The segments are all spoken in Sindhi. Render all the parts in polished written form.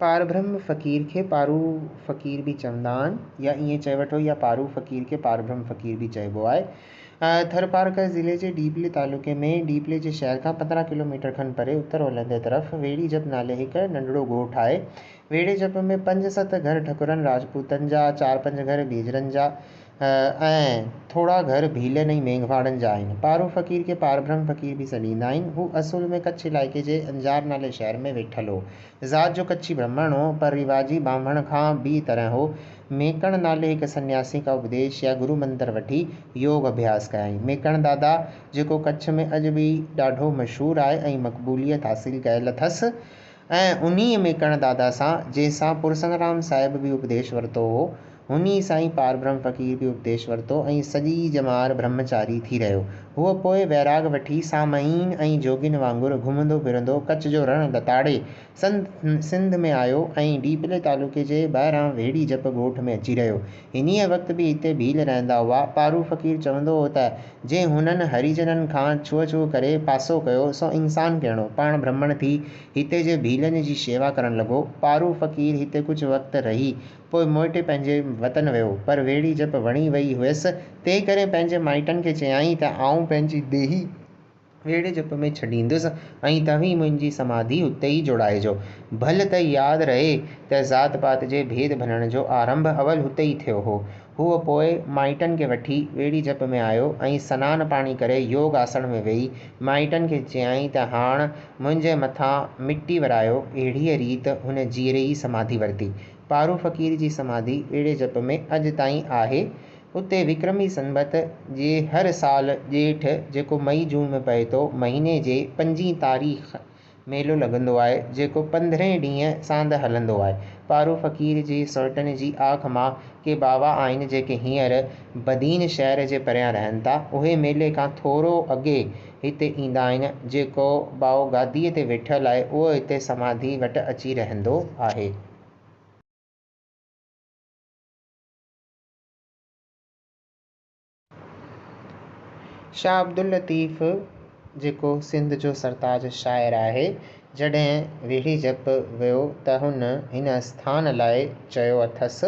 پاربرهم فقير کي پارو فقير به چوندا آهن يا ائين چئي وٺو يا پارو فقير کي پاربرهم فقير به چئبو آهي. ٿرپارڪر ضلعي جي ڏيپلي تعلقي ۾ ڏيپلي جي شهر کان 15 ڪلو ميٽر کن پري اتر اولهندي طرف ويڙهي جپ نالي هڪ ننڍڙو ڳوٺ آهي. ويڙهي جپ ۾ پنج ست گهر ٺڪرن راجپوتن جا، چار پنج گهر ٻيجرن جا ۽ ٿورا گهر ڀيلن ۽ مينگهواڙن جا آهن. پارو فقير کي پاربرهم فقير به سڏيندا آهن. هو اصل ۾ ڪڇ علائقي جي انجار نالي شهر ۾ ويٺل هو. ذات جو ڪڇي برهمڻ هو، پر رواجي ٻانڀڻ کان ٻيء طرح هو. ميڪڻ نالي هڪ سنياسي کان اپديش يا گرو منتر وٺي يوگ اڀياس ڪيائين. ميڪڻ دادا، جيڪو ڪڇ ۾ اڄ به ڏاڍو مشهور آهي ۽ مقبوليت حاصل ڪيل اٿس ۽ انهيء ميڪڻ دادا سان، جنهن سان پرسنرام صاحب به اپديش ورتو هو، هن سان ئي پاربرهم فقير به اپديش ورتو ۽ سڄي ڄمار برهمچاري ٿي رهيو. هو پوء ويراڳ وٺي سامعين ۽ جوڳين وانگر گهمندو ڦرندو ڪڇ جو رڻ لتاڙي سنڌ ۾ آيو ۽ ڏيپلي تعلقي جي ٻاهران ويڙهي جپ ڳوٺ ۾ اچي رهيو. انهيء وقت به هتي ڀيل رهندا هئا. پارو فقير چوندو هو ته، جنهن هنن هريجنن کان ڇوهه ڇوهه ڪري پاسو ڪيو، سو انسان ڪهڙو؟ پاڻ برهمڻ ٿي هتي جي ڀيلن جي شيوا ڪرڻ لڳو. پارو فقير هتي ڪجهه وقت رهي پوء موٽي پنهنجي وطن ويو، پر ويڙهي جپ وڻي ويئي هيس، تنهنڪري پنهنجي مائٽن کي چيائين ته آئون پنهنجي ديهي ويڙهي جپ ۾ ڇڏيندس ۽ توهين منهنجي سماڌي اتي ئي جوڙائجو. ڀل ته ياد رهي ته ذات پات جي ڀيد ڀڃڻ جو آرنڀ اول هتي ئي ٿيو هو. هو پوء مائٽن کي وٺي ويڙهي جپ ۾ آيو ۽ سنان پاڻي ڪري يوگ آسڻ ۾ ويهي مائٽن کي چيائين ته هاڻ منهنجي مٿان مٽي ورايو. اهڙيء ريت هن جيئري ئي سماڌي ورتي. پارو فقير جي سماڌي ويڙهي جپ ۾ اڄ تائين آهي. اتي وڪرمي سنبت جي هر سال ڄيٺ، جيڪو مئي جون ۾ پئي ٿو، مهيني جي پنجين تاريخ ميلو لڳندو آهي، جيڪو پندرهين ڏينهن ساندهه هلندو آهي. پارو فقير جي سئوٽن جي آک مان ڪي باوا آهن، جيڪي هينئر بدين شهر جي پريان رهن ٿا. اهي ميلي کان ٿورو اڳي هتي ايندا آهن. جيڪو ٻائو گاديء تي ويٺل آهي، اهو هتي سماڌي وٽ اچي رهندو آهي. شاهه عبداللطيف جيڪو سنڌ جو سرتاج شاعر آهي، جڏهن ويڙهي جپ ويو ته هن هن اسٿان لاء چيو اٿس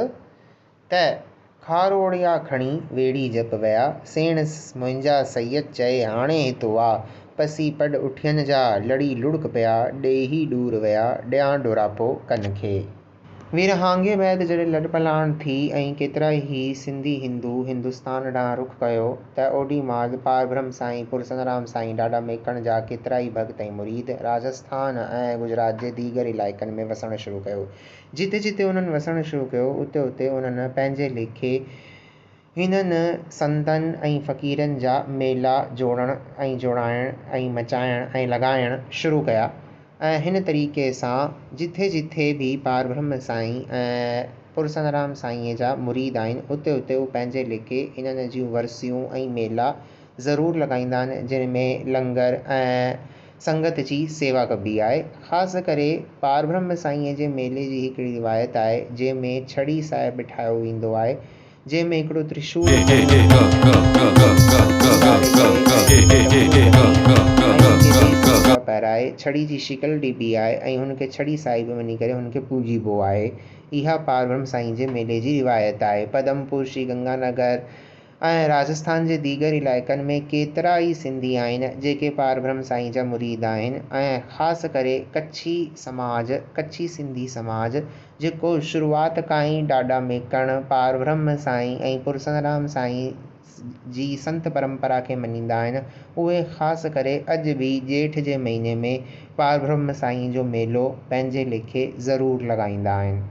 ته، کاروڙيا کڻي ويڙهي جپ ويا، سيڻ منهنجا سيد چئي هاڻي هت هئا، پسي پڏ اٺين جا لڙي لڙڪ پيا، ڏيهي ڏور ويا، ڏيان ڏوراپو ڪن کي. ورهاڱي بعد جڏهن لڏپلاڻ ٿي ۽ ڪيترائي ئي سنڌي هندو هندستان ڏانهن رخ ڪيو ته اوڏي مهل پاربرهم سائين، پرسنرام سائين، ڏاڏا ميڪڻ جا ڪيترائي ڀڳت ۽ مريد راجسٿان ۽ گجرات جي ديگر علائقن ۾ وسڻ شروع ڪيو. جتي جتي انهن وسڻ شروع ڪيو اتي اتي انهن پنهنجي ليکي هنن سنتن ۽ فقيرن جا ميلا جوڙڻ ۽ جوڙائڻ ۽ مچائڻ ۽ لڳائڻ شروع ڪيا ۽ هن طريقي سان جٿي جٿي به پاربرهم سائين ۽ پرسنرام سائينء جا مريد آهن اتي اتي هو پنهنجي ليکي انهن جون ورسيون ۽ ميلا ضرور لڳائيندا آهن جن ۾ لنگر ۽ سنگت جي سيوا ڪبي آهي. خاص ڪري پاربرهم سائينء جي ميلي جي هڪڙي روايت آهي جنهن ۾ ڇڙي صاحب ٺاهيو ويندو آهي جنهن ۾ هڪڙو ترشول کڻي اٿاري ڪري ۽ هن کي تنبو ٻڌي ۽ هن کي ديس ڪپڙا پهرائي ڇڙي جي شڪل ڏبي آهي ۽ هن کي ڇڙي صاحب مڃي ڪري هن کي پوڄيبو آهي. اها پاربرهم سائين جي ميلي جي روايت آهي. پدمپور، شري گنگا نگر ۽ راجسٿان جي ديگر علائقن ۾ ڪيترا ئي سنڌي آهن جيڪي پاربرهم سائين جا مريد آهن ۽ خاص ڪري ڪڇي سماج، ڪڇي سنڌي سماج، جيڪو شروعات کان ئي ڏاڏا ميڪڻ، پاربرهم سائين ۽ پرسنرام سائين جي سنت پرمپرا کي مڃيندا آهن، اهي خاص ڪري اڄ به ڄيٺ جي مهيني ۾ پاربرهم سائين جو ميلو پنهنجي ليکي ضرور لڳائيندا آهن.